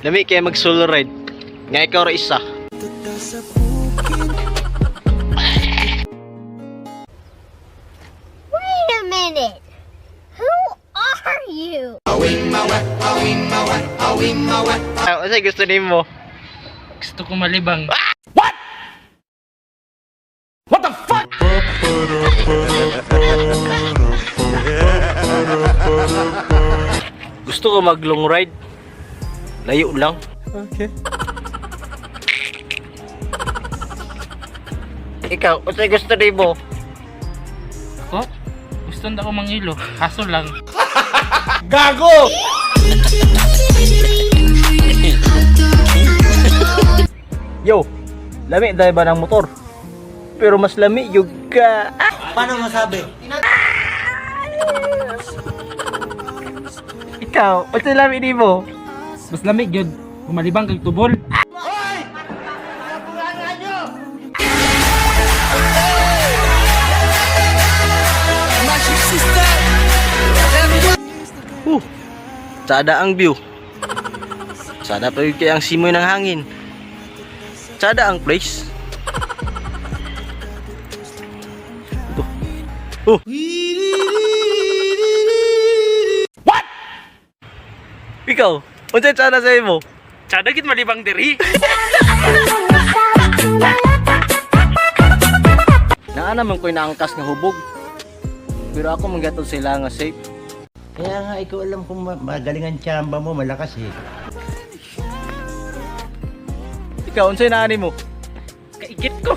Lami kay mag solo ride. Nga ikaw ra isa. Wait a minute. Who are you? Ah, unsay gusto nimo? Gusto ko malibang. Gusto ko mag long ride. Layo lang. Okay. Ikaw, unsay gusto nimo? Ako? Gusto na ako mangilo. Kaso lang. Yo, lami dahil ba ng motor? Pero mas lami yung ka. Ah! Paano masabi? Ikaw, unsay lami nimo? Mas lamig yun. Kumalibang kag tubol. Tsada ang view. Tsada pa yun kaya ang simoy ng hangin. Tsada ang place. Ito. Oh. What? Ikaw, unsay tsada sa imo? Tsada gid malibang diri. Naa naman ko'y naangkas nga hubog. Pero ako manggatol sila nga safe. Kaya nga, ikaw alam kung magaling ang tsamba mo, malakas eh. Ikaw, unsay naani mo? Kaigit ko.